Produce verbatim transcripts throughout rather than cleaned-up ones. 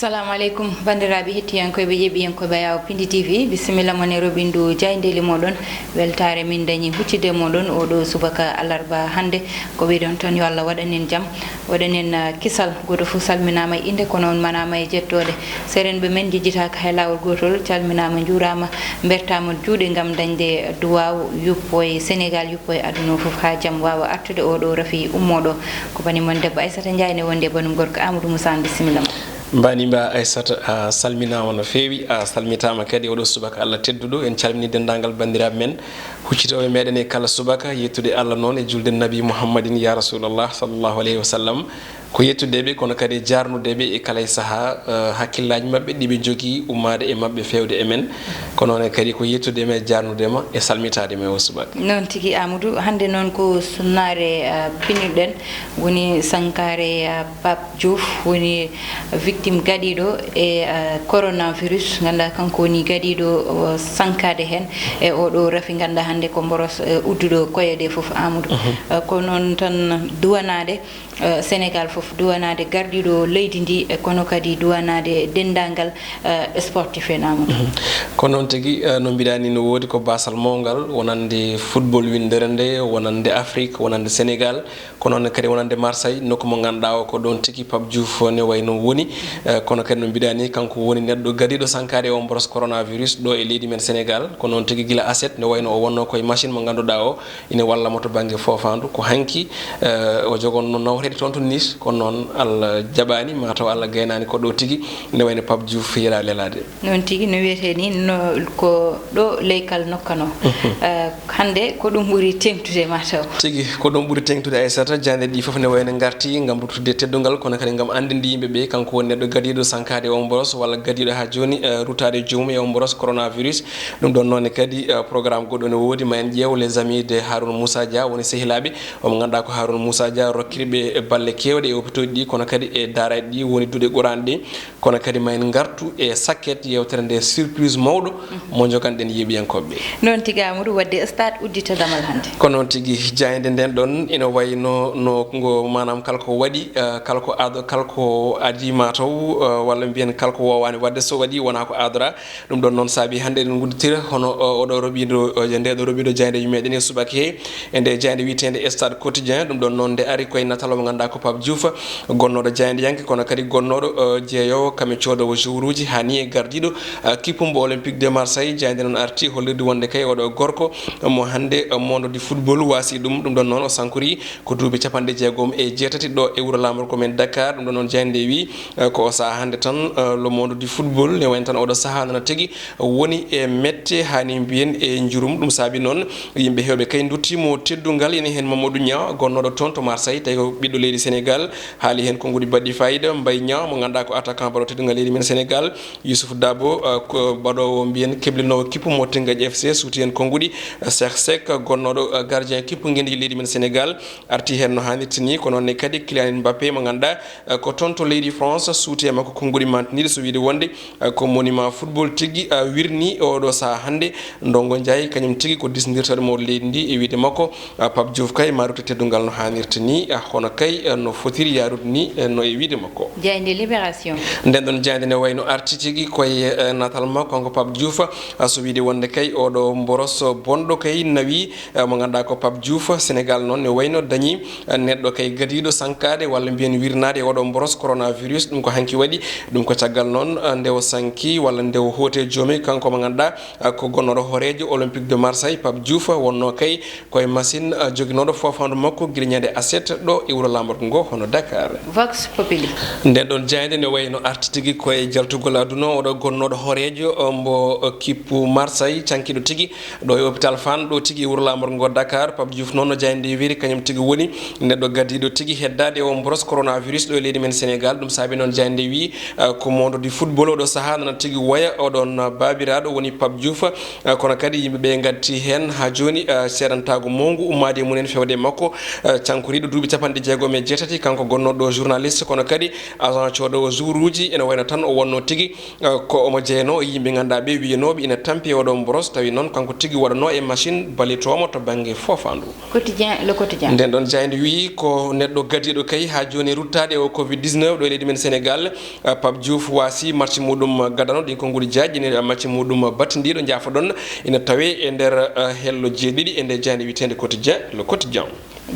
Assalamu aleykum, banndiraaɓe hettiyankooɓe, yeeɓiyankooɓe Yaawo Pindi T V. Bisimilla mon e roɓindu jaayndeeli mooɗon. Weltaare min dañi huccide mooɗon oo ɗoo subaka alarba hannde. Ko wiɗon tan, yo Allah waɗan en jam, waɗan en, ah, kisal. Gooto fof salminaama e innde, kono on manaama e jettooɗe. Serenɓe men njejjitaaka hay laawol gootol, calminaama, njuuraama, mbertaama juuɗe ngam dañde duwaaw, yuppo e Senegaal, yuppo e aduna o fof, haa jam waawa artude oo ɗoo rafi ummoo ɗoo. Ko bani mon debbo Aissata Ndiaye ne wondi e banum gorko Amadou Moussa, bisimilla ma. Mbanimba Aissata, a salminaama no feewi, a salmitaama kadi oo ɗoo subaka Allah tedduɗo. En calmini denndaangal banndiraaɓe men huccitooɓe meɗen e kala subaka, yettude Allah noon e julde Nabi Muhammadin ya Rasulallah sallallahu alayhi wa sallam. Ko yettude ɓe, kono kadi e jaarnude ɓe e kala e sahaa, eh, hakkillaaji maɓɓe ɗi ɓe njogii ummaade e maɓɓe feewde e men. Ko noon kadi ko yettude ma e jaarnude ma e salmitaade ma e oo subaka. Noon tigi, Amadou. Hannde noon ko sunnaare, eh, pinirɗen, woni sankaare, eh, Pape Diouf, woni victime gaɗiiɗo e, eh, coronavirus. Nganndaa kanko woni gaɗiiɗo, o, sankaade heen e oo ɗoo rafi. Nganndaa hannde ko mboros, eh, udduɗo koye ɗe fof, Amadou. Mhm. Eh, ko noon tan duwanaade, eh, Senegaal fof, duwanaade gardiiɗo leydi ndi, eh, kono kadi duwanaade denndaangal, eh, sportif en, Amadou. Mhm. Ko noon tigi, eh, no mbiɗaa ni, no woodi ko baasal mawngal wonande football winndere nde, wonande Afrique, wonande Senegaal, ko noon kadi wonande Marseille, nokku mo ngannduɗaa o ko ɗoon tigi Pape Diouf ne wayi no woni. Eh, kono kadi no mbiɗaa ni, kanko woni neɗɗo gaɗiiɗo sankaade o mboros coronavirus ɗo e leydi men Senegaal. Ko noon tigi gila aset, ne wayi no o wonnoo koye machine mo ngannduɗaa o ina walla mo to bannge foofaandu. Ko hanki, eh, o jogonnoo nawreede toon to Nice, kono noon Allah jaɓaani, maa taw Allah gaynaani ko ɗo tigi, ne wayi no Pape Diouf yeraa lelaade. Noon tigi, no wiyetee ni, no, ko ɗo leykal nokkanoo. Mhm. Eh, hannde ko ɗum ɓuri teeŋtude maa taw. Tigi, ko ɗum ɓuri teeŋtude, Aissata. Jaaynde ɗi fof ne wayi no ngarti ngam ruttude teddungal, kono kadi ngam anndinde yimɓe ɓe, kanko woni neɗɗo gaɗiiɗo sankaade o mboros, walla gaɗiiɗo haa jooni, eh, ruttaade joomum e o mboros coronavirus. Ɗum ɗoon noon kadi, eh, programme goɗɗo ne woodi, ma en ƴeew les amis de Harouna Moussa Dia, woni sehilaaɓe. Omo ngannduɗaa ko Harouna Moussa Dia rokkiri ɓe balle keewɗe e hôpitaux ɗi, kono kadi e daaraji ɗi woni duɗe quraan ɗi. Kono kadi ma en ngartu e sakket yeewtere nde, surprise mawɗo mo njoganɗen yeeɓiyankooɓe ɓe. Noon tigi, Amadou, waɗde stade uddita damal hannde. Ko noon tigi, jaaynde nden ɗon ina wayi no, no ngo, maanaam, kala ko waɗi, eh, kala ko ado-, kala ko adii maa taw, eh, walla mbiyen kala ko woowaani waɗde, so waɗi wonaa ko adoraa. Ɗum ɗon noon saabi hannde eɗen ngudditira hono, eh, oɗo roɓiiɗo, eh, nde ɗo roɓiiɗo jaaynde meɗen e subaka he, e nde jaaynde wiyeteende Stade Quotidien. Ɗum ɗon noon nde ari koye natal mo ngannduɗaa ko Pape Diouf, gonnooɗo jaayndiyanke, kono kadi gonnooɗo, eh, jeeyoowo kame coodoowo joueuruuji, haa ni e gardiiɗo, eh, kippu mbo Olympique de Marseille. Jaaynde noon arti hollirde wonde kay oɗo gorko mo hannde, eh, monde du football waasi ɗum. Ɗum ɗon noon o sankori ko duuɓi capanɗe jeegom e jeetati ɗo e wuro laamorgo men Dakar. Ɗum ɗon noon jaaynde wi, eh, ko o sahaa hannde tan, eh, le monde du football ne wayno tan oɗo sahaa nana tigi woni e mette, haa ni mbiyen e njurum. Ɗum saabi noon yimɓe heewɓe kay nduttiimo teddungal, ina heen Mamadou Niang, gonnooɗo toon to Marseille, tawi ko ɓiɗɗo leydi Senegaal, haali heen konnguɗi baɗɗi faayiida. Mbaye Niang, mo ngannduɗaa ko attaquant baɗoowo teddungal leydi men Senegaal. Youssouf Dabo, uh, ko baɗoowo mbiyen keblinoowo kippu mo Teungueth F C, suuti heen konnguɗi. Uh, Cheikh Seck, gonnooɗo, uh, gardien kippu ngenndiiji leydi men Senegaal, arti heen no haanirta ni. Ko noon ne kadi Kylian Mbappé, mo ngannduɗaa, uh, ko toon to leydi France, suuti e makko konnguɗi mantiniiɗi, so wiyde wonde, uh, ko monument football tigi, uh, wirnii oɗo sahaa hannde. Ndongo Ndiaye, kañum tigi ko disindirtooɗo mawɗo leydi ndi, e wiyde makko, uh, Pape Diouf kay ma rutte teddungal no haanirta ni, uh, hono kay, uh, no fotiri yaarude ni, uh, no e wiyde makko. Jaaynde Libération. Nden ɗon jaaynde ne wayno arti tigi koye, uh, natal makko, kanko Pape Diouf, uh, so wiyde wonde kay oɗo mboros bonɗo kay nawi, eh, mo ngannduɗaa ko Pape Diouf. Senegaal noon ne wayno dañi, eh, neɗɗo kay gadiiɗo sankaade walla mbiyen wirnaade e oɗo mboros coronavirus. Ɗum ko hanki waɗi, ɗum ko caggal noon, eh, nde o sanki walla nde o hooti e joomi, kanko mo ngannduɗaa, eh, ko gonnooɗo hooreejo Olympique de Marseille, Pape Diouf, wonnoo kay koye machine, eh, joginooɗo foofaandu makko gila ñande aset ɗo e wuro laamorgo ngo hono Dakar. Vox Populi. Nden ɗon jaaynde ne wayno arti tigi koye jaltugol aduna, oɗo gonnooɗo hooreejo, eh, mbo, eh, kippu Marseille, cankiiɗo tigi, ɗo e hôpital Fann, ɗo tigi e wuro laamorgo ngo Dakar. Pape Diouf noon no jaaynde nde wiiri, kañum tigi woni neɗɗo gadiiɗo tigi heddaade e o mboros coronavirus ɗo e leydi men Senegaal. Ɗum saabi noon jaaynde nde wii, eh, ko monde du football oɗo sahaa nana tigi woya oɗon baabiraaɗo woni Pape Diouf. Eh, kono kadi yimɓe ɓe ngaddi heen haa jooni, eh, seedantaagu mawngu ummaade e mumen fewde e makko, eh, cankoriiɗo duuɓi capanɗe jeegom e jeetati, kanko Ko gonnooɗo journaliste, kono kadi agent coodoowo jouruuji, ene wayno tan o wonno tigi, eh, ko omo jeyanoo e yimɓe ngannduɗaa ɓe wiyanooɓe ina tampi e oɗo mboros, tawi noon kanko tigi waɗanoo e machine ballitoomo to bannge foofaandu. Quotidien, le quotidien. Nden ɗon jaaynde wiyi ko neɗɗo gadiiɗo kay haa jooni ruttaade e o covid dix-neuf ɗo e leydi men Sénégal. Eh, Pape Diouf waasi match muɗum gadano, ɗin ko nguɗi jaaƴi, ene match muɗum battindiiɗo, njaafoɗon, ina tawee e nder, eh, hello jeeɗiɗi e nde jaaynde wiyeteende quotidien, le quotidien.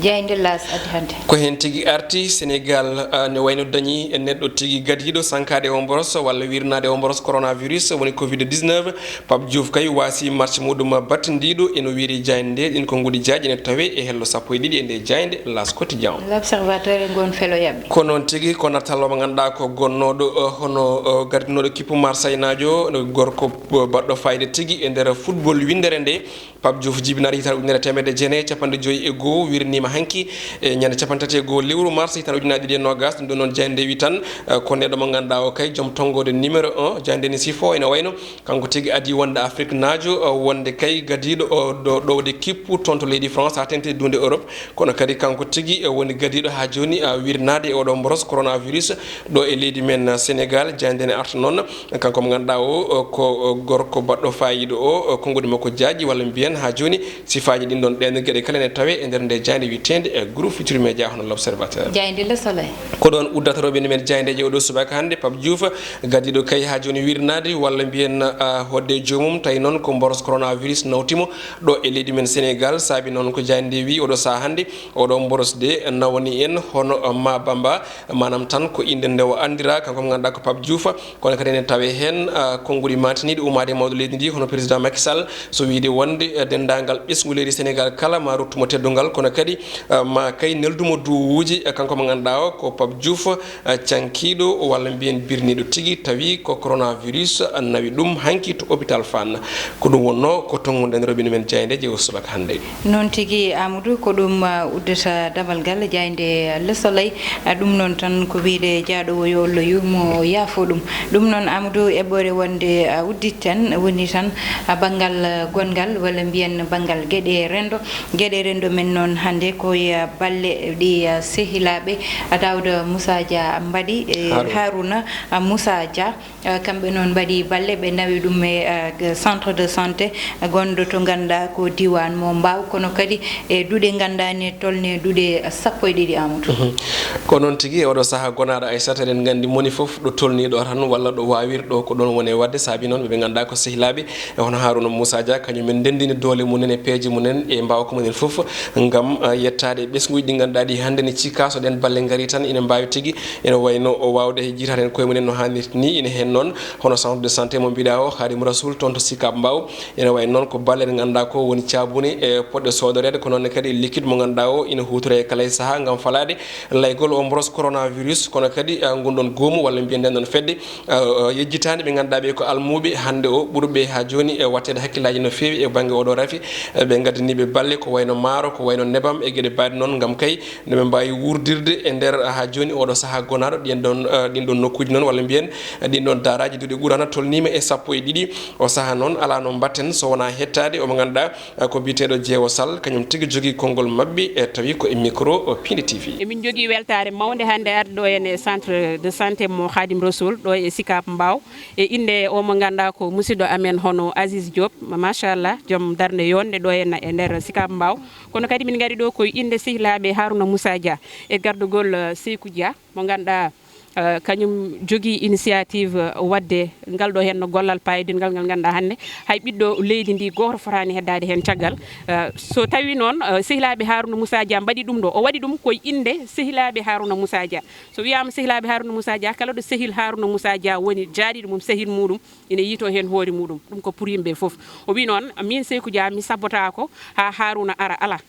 Jaaynde L'As addi hannde. Ko heen tigi arti Sénégal, ah, ne wayno dañi e neɗɗo tigi gadiiɗo sankaade o mboros walla wirnaade o mboros coronavirus, woni covid dix-neuf. Pape Diouf kay waasi match muɗum battindiiɗo, eno wiyri jaaynde nde, ɗin ko nguɗi jaaƴi, ene tawee e hello sappo e ɗiɗi e nde jaaynde L'As quotidien. L'Observateur e ngoon felo yaɓɓi. Ko noon tigi, ko nattal mo ngannduɗaa ko gonnooɗo, eh, hono, eh, gardinooɗo kippu Marseille naajo, gorko, eh, baɗɗo fayida tigi e nder football winndere nde. Pape Diouf jibinaade hitaande ujunere teemedde jeenayi e capanɗe joyi e goo, wirniima hanki e ñande capanɗe tati e goo lewru mars hitaande ujunaaji ɗiɗi e noogaas. Ɗum ɗo noon jaaynde wi tan, eh, ko neɗɗo mo ngannduɗaa o kay joom tonngoode numéro un, jaaynde ne sifo ene wayno kanko tigi adii wonde Afrique naajo, eh, wonde kay gadiiɗo o ɗo, ɗowde kippu toon to leydi France haa teeŋti duunde Europe. Kono kadi kanko tigi, eh, woni gadiiɗo haa jooni, eh, wirnaade e oɗo mboros coronavirus ɗo e leydi men, eh, Sénégal. Jaaynde ne arta noon, kanko mo ngannduɗaa o, o, ko, o, gorko baɗɗo faayiida o, o, konnguɗi makko jaaƴi walla mbiyen haa jooni sifaaji ɗin ɗon ɗeen geɗe kala ene tawee e nder nde jaaynde wiyeteende e Groupe Futurs Médias hono L'Observateur. Jaaynde Le Soleil. Ko ɗoon uddata roɓe men jaayndee e oɗo subaka hannde, Pape Diouf gadiiɗo kay haa jooni wirnaade walla mbiyen, ah, hoɗde e joomum, tawi noon ko mboros coronavirus nawti mo ɗo e leydi men Sénégal. Saabi noon ko jaaynde wi oɗo sahaa hannde, oɗo mboros de nawani en hono, ah, ma bamba, maanaam tan ko innde nde o anndiraa, kanko mo ngannduɗaa ko Pape Diouf. Kono kadi ene tawee heen, ah, konnguɗi maantiniiɗi ummaade e mawɗo leydi ndi, hono président Macky Sall, so wiyde wonde, eh, denndaangal ɓesngu leydi Sénégal kala ma ruttu mo teddungal, kono kadi, ah, ma kay neldu mo duwuuji, eh, kanko mo ngannduɗaa o ko Pape Diouf, eh, cankiiɗo walla mbiyen birniiɗo tigi, tawi ko coronavirus, ah, nawi ɗum hanki to hôpital Fann. Ko ɗum wonnoo ko tonngunoɗen roɓe men jaayndeeji o subaka hannde. Noon tigi, Amadou, ko ɗum, ah, uddata damal ngal jaaynde Le Soleil. Ah, ɗum noon tan ko wiyde jaaɗoowo yo Allah yurmo, yaafo ɗum. Ɗum noon, Amadou, eɓɓoore wonde, ah, udditen woni tan, ah, banngal, ah, gonngal, walla mbiyen banngal geɗe renndo. Geɗe renndo men noon hannde ko e, ah, balle ɗi, ah, sehilaaɓe, ah, Daouda Moussa Dia mbaɗi, e Harouna. Harouna, ah, Moussa Dia. Eh, kamɓe noon mbaɗi balle, ɓe nawi ɗum e, eh, centre de santé, eh, gonɗo to ngannduɗaa ko diiwaan mo Mbaaw, kono kadi e duɗe ngannduɗaa ne tolni duɗe sappo e ɗiɗi, Amadou. Mhm. Ko noon tigi, e oɗo sahaa gonaaɗo Aissata, eɗen nganndi moni fof ɗo tolni ɗo tan walla ɗo waawiri ɗo, ko ɗoon woni e waɗde. Saabi noon ɓe ɓe ngannduɗaa ko sehilaaɓe, e hono Harouna Moussa Dia, kañum en ndenndini doole mum en e peeje mum en e mbaawka mum en fof ngam, eh, yettaade e ɓesnguuji ɗi ngannduɗaa ɗi hannde ne cikkaa so ɗeen balle ngarii tan ina mbaawi tigi ene wayno o waawde he jiitaade heen koye mum en no haanirta ni. Ina heen noon hono centre de santé mo mbiɗa o, Khadim Rasoul, toon to Sicap Mbao. Ene wayi noon ko balle ɗe ngannduɗaa ko woni caabune, e, poɗɗe soodoreede, ko noon ne kadi liquide mo ngannduɗaa o ina huutoree kala e sahaa ngam falaade laygol o mboros coronavirus, kono kadi, a, ngun ɗoon goomu walla mbiyen nden ɗoon fedde, a, a, yejjitaani ɓe ngannduɗaa ɓe ko almuuɓe hannde o ɓurɓe haa jooni e waɗteede hakkillaaji no feewi e bannge oɗo rafi. E, ɓe ngaddaniiɓe balle ko wayno maaro, ko wayno nebam e geɗe baɗe noon ngam kay no ɓe mbaawi wuurdirde e nder haa jooni oɗo sahaa gonaaɗo ɗiyen ɗoon, eh, ɗin ɗoon nokkuuji noon, walla mbiyen, eh, ɗin ɗoon daaraaji duuɗi ɓurana tolniima e sappo e ɗiɗi. O sahaa noon alaa no mbaɗten so wonaa hettaade omo ngannduɗaa, eh, ko biyeteeɗo Jeewo Sall, kañum tigi jogii konngol maɓɓe, e tawi ko e micro, o Piindi T V. Emin njogii weltaare mawnde hannde arde ɗo en e centre de santé mo Khadim Rasoul ɗo e Sicap Mbao. E innde o mo ngannduɗaa ko musidɗo amen hono Aziz Diop, machallah, joom darnde yonde ɗo e na-, e nder Sicap Mbao. Kono kadi min ngari ɗo ko e innde sehilaaɓe Harouna Moussa Dia e gardugol, eh, Seykou Dia mo ngannduɗaa, eh, kañum jogii initiative, eh, waɗde ngal ɗo henno gollal paayodingal ngal ngannduɗaa hannde hay ɓiɗɗo leydi ndi gooto fotaani heddaade heen caggal. Eh, so tawii noon, eh, sehilaaɓe Harouna Moussa Dia mbaɗi ɗum ɗo, o waɗi ɗum ko e innde sehilaaɓe Harouna Moussa Dia. So wiyaama sehilaaɓe Harouna Moussa Dia, kala ɗo sehil Harouna Moussa Dia woni, jaaɗiiɗo mum, sehil muɗum, ina yiytoo heen hoore muɗum. Ɗum ko pour yimɓe fof. O wi noon, miin Seykou Dia mi sabbotaako haa Harouna ara, alaa.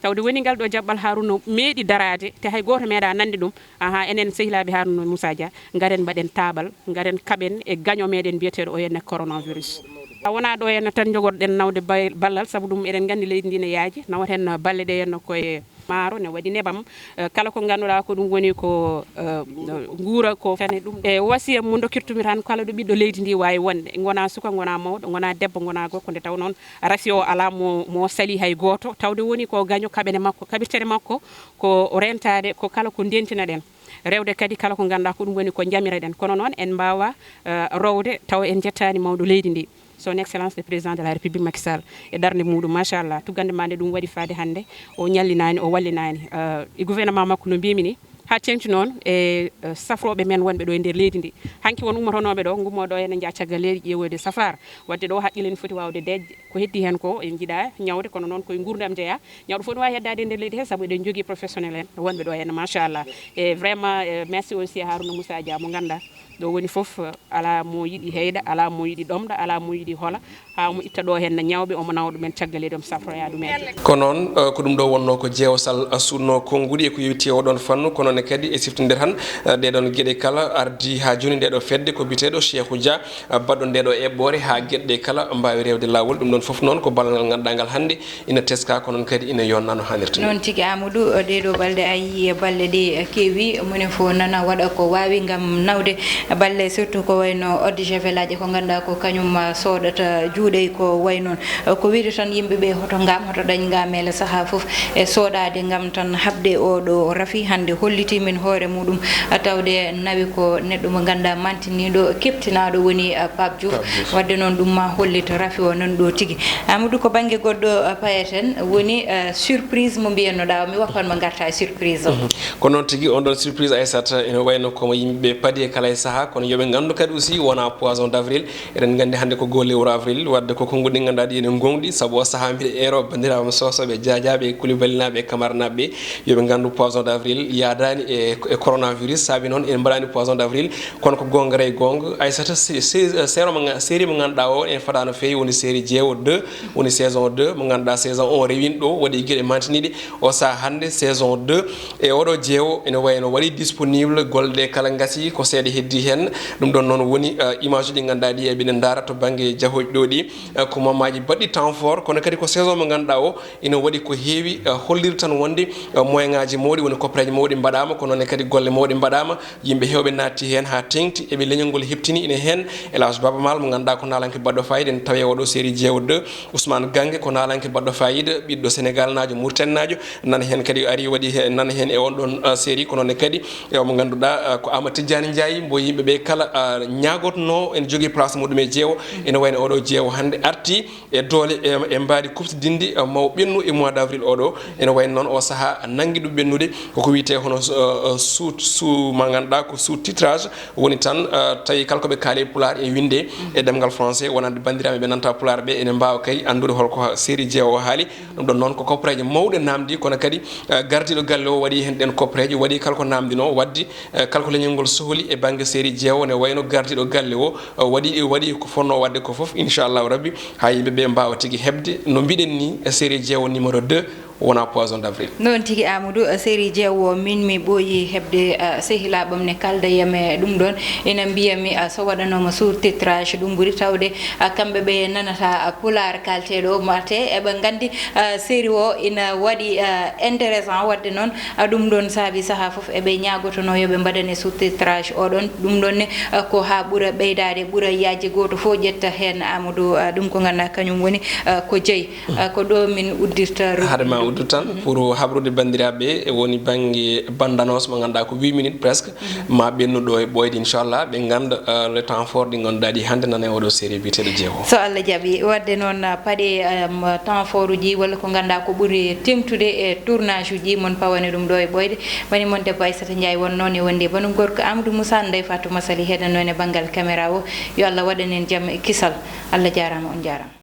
Tawde woni ngal ɗo jaɓɓal Harouna meeɗi daraade, te hay gooto meeɗaa nande ɗum. Ahaa, enen sehilaaɓe Harouna Moussa Dia, ngaren mbaɗen taaɓal, ngaren kaɓen e gaño meeɗen biyeteeɗo o henne coronavirus. A wonaa ɗo henne tan njogorɗen nawde bay-, ballal, sabu ɗum eɗen nganndi leydi ndi ne yaaji, nawat heen balle ɗe henno koye Maaro ne waɗi nebam, eh, kala ko ngannduɗaa ko ɗum woni ko, eh, nguura ko fene ɗum. E wasiya mo dokkirtumi tan, kala ɗo ɓiɗɗo leydi ndi waawi wonde, ngona suka, ngona mawɗo, ngona debbo, ngona gorko, nde taw noon rafi o alaa mo, mo sali hay gooto, tawde woni ko gaño kaɓene makko, kaɓirtere makko ko o rentaade ko kala ko ndentina ɗen. Rewde kadi kala ko ngannduɗaa ko ɗum woni ko njamira ɗen. Kono noon en mbaawa, eh, rowde taw en njettaani mawɗo leydi ndi. Son Excellence le Président de la République Macky Sall e darnde muɗum, machallah, tuggande ma nde ɗum waɗi faade hannde, o ñallinaani, o wallinaani, eh, e gouvernement makko no mbiymi ni, haa teeŋti noon e, eh, safrooɓe men wonɓe ɗo e nder leydi ndi. Hanki won ummotonooɓe ɗo, ngummoo ɗo ene njaha caggal leydi ƴeewoyde safar. Waɗde ɗo haqqille ne foti waawde deeƴde. Ko heddi heen ko en njiɗaa ñawde, kono noon koye nguurndam njeyaa. Ñawɗo fof ne waawi heddaade e nder leydi he, sabu eɗen njogii professionnel en wonɓe ɗo heen, machallah. E vraiment, eh, merci aussi Harouna Moussa Dia mo ngannduɗaa ɗo woni fof, eh, alaa mo yiɗi heyɗa, alaa mo yiɗi ɗomɗa, alaa mo yiɗi hola, haa omo itta ɗo heen ñawɓe, omo nawa ɗumen caggal leydi, omo safroya ɗumen. Ko noon, eh, ko ɗum ɗo wonnoo ko jeewsal, eh, suuɗnoo konnguɗi e ko yowiti e oɗon fannu, kono ne kadi e siftindir tan, eh, ɗeɗon geɗe kala ardi haa jooni nde ɗo fedde ko biyeteeɗo Cheikhou Dia, eh, baɗɗo nde ɗo eɓɓoore haa geɗe ɗe kala mbaawi rewde laawol. Ɗum ɗon fof noon ko ballal ngal ngannduɗaa ngal hannde ina teska, ko noon kadi ina yonna no haanirta ni. Noon tigi, Amadou, ɗee ɗoo balɗe a yii e balɗe ɗe keewi, moni fof nana waɗa ko waawi ngam nawde balɗe, surtout ko wayno eau de javel aji ko ngannduɗaa ko kañum, ah, soodata juuɗe ko way noon. Ko wiyde tan yimɓe ɓe hoto ngam, hoto dañ ngamele sahaa fof e soodade ngam tan haɓde oo ɗoo rafi hannde holliti min hoore muɗum, ah, tawde nawi ko neɗɗo mo ngannduɗaa mantiniiɗo, keɓtinaaɗo woni, ah, Pape Diouf. Pape Diouf. Waɗde noon ɗum ma hollit rafi o nan ɗo tigi. Amadou, ko bannge goɗɗo, uh, payeten woni, uh, surprise mo mbiyannoɗaa o, mi wakkan mo ngarta e surprise o. Mhm. Ko noon tigi, on ɗon surprise, Aissata, ene wayno komo yimɓe paadi e kala e sahaa, kono yo ɓe nganndu kadi aussi wona poisson d'avril. Eɗen nganndi hannde ko goo lewru avril, waɗde ko konnguɗi ngannduɗaa ɗi ene ngoongɗi, sabu o sahaa mbiɗa eero banndiraaɓe am Sosoɓe, Jaajaɓe, Koulibalinaaɓe, Kamaranaaɓe, yo ɓe nganndu poisson d'avril yaadaani e, e coronavirus, saabi noon en mbaɗaani poisson d'avril. Kono ko goonga rey goonga, Aissata, se-, se-, seero mo nga-, série mo ngannduɗaa o, en fadaa no feewi, woni série Jeewo deux, woni saison deux, mo ngannduɗaa saison un rewino ɗo, waɗi geɗe mantiniiɗe. O sahaa hannde saison deux, e oɗo Jeewo ene wayno waɗi disponible, golle ɗe kala ngasi, ko seeɗa heddi heen. Ɗum ɗon noon woni, eh, image uji ɗi ngannduɗaa ɗi eɓe ndaara to bannge jahooji ɗo ɗi, eh, ko mammaji baɗɗi temps fort, kono kadi ko saison mo ngannduɗaa o, ina waɗi ko heewi, eh, hollirta tan wonde, eh, moyen ngaji mawɗi, woni koppareeje mawɗe mbaɗaama, kono noon kadi golle mawɗe mbaɗaama. Yimɓe heewɓe naatti heen haa teeŋti, eɓe leñol ngol heɓtini ina heen. El Hadj Baba Maal mo ngannduɗaa ko naalanke baɗɗo fayida, ene tawee oɗo série Jeewo deux. Ousmane Gange ko naalanke baɗɗo fayida, ɓiɗɗo Senegalnaajo, Muritaninaajo, nana heen kadi ari waɗi he-, nana heen e on ɗon, eh, série, kono noon kadi e omo ngannduɗaa, eh, ko Amadou Tidiane Ndiaye, mbo yimɓe ɓe kala, eh, ñaagotnoo, ene jogii place muɗum e Jeewo. Ene wayno oɗo Jeewo hannde arti e doole, e, e mbaadi kuftidinndi, eh, maw ɓennu e mois d'avril oɗo. Ene wayno noon o sahaa nanngi ɗum ɓennude, koko wiyetee hono, eh, eh, sous, sous, mo ngannduɗaa ko sous-titrage, woni tan, eh, tawi kala ko ɓe kaali e pulaar e winnde e ɗemngal français, wonande banndiraaɓe ɓe nanta pulaar ɓe ene mbaawa kay anndude hol ko série Jeewo o haali. Ɗum ɗon noon ko koppareeje mawɗe naamndi, kono kadi, eh, gardiiɗo galle o waɗi heen ɗeen koppareeje, waɗi kala ko naamndinoo waɗde, eh, kala ko leñol ngol sohli e bannge série Jeewo, ne wayno gardiiɗo galle o, eh, waɗi, waɗi ko fotnoo waɗde ko fof, inchallahu rabbi, haa yimɓe ɓe mbaawa tigi heɓde, no mbiɗen ni, e série Jeewo numéro deux, wona poisson d'avril. Noon tigi, Amadou, eh, série Jeewo min mi ɓooyi heɓde, eh, sehilaaɓam ne kaalda yam e ɗum ɗon, ina mbiya mi, eh, so waɗanooma sous-titrage ɗum ɓuri tawde, eh, kamɓe ɓe nanata, eh, pulaar kaalteeɗo o, mate eɓe nganndi, eh, série o ina waɗi, eh, intéressant, waɗde noon, eh, ɗum ɗon saabi sahaa fof eɓe ñaagotonoo yo ɓe mbaɗane sous-titrage o ɗon. Ɗum ɗon ne, eh, ko haa ɓura ɓeydaade, ɓura yaajde, gooto fof ƴetta heen, Amadou, eh, ɗum ko ngannduɗaa kañum woni, eh, ko jeyi. Eh, ko ɗo min uddirta ru- Hade ma uddu tan, mhm, pour habrude banndiraaɓe, woni bannge bande-annonce mo ngannduɗaa ko huit minutes presque, ma ɓennu ɗo e ɓooyde, inchallah, ɓe ngannda, euh, le temps fort ɗi ngannduɗaa ɗi hannde nana e oɗo série biyeteeɗo Jeewo. So Allah jaɓi, waɗde noon, ah, paɗe, um, temps fort uji walla ko ngannduɗaa ko ɓuri teeŋtude e tournage uji mon pawane ɗum ɗo e ɓooyde. Bani mon debbo Aissata Ndiaye won noon e wonde banum gorko Amadou Moussa, Ndeye Fatou Massaly heɗan noon e banngal caméra o. Yo Allah waɗan en jam e kisal. Allah jaaraama, on jaaraama.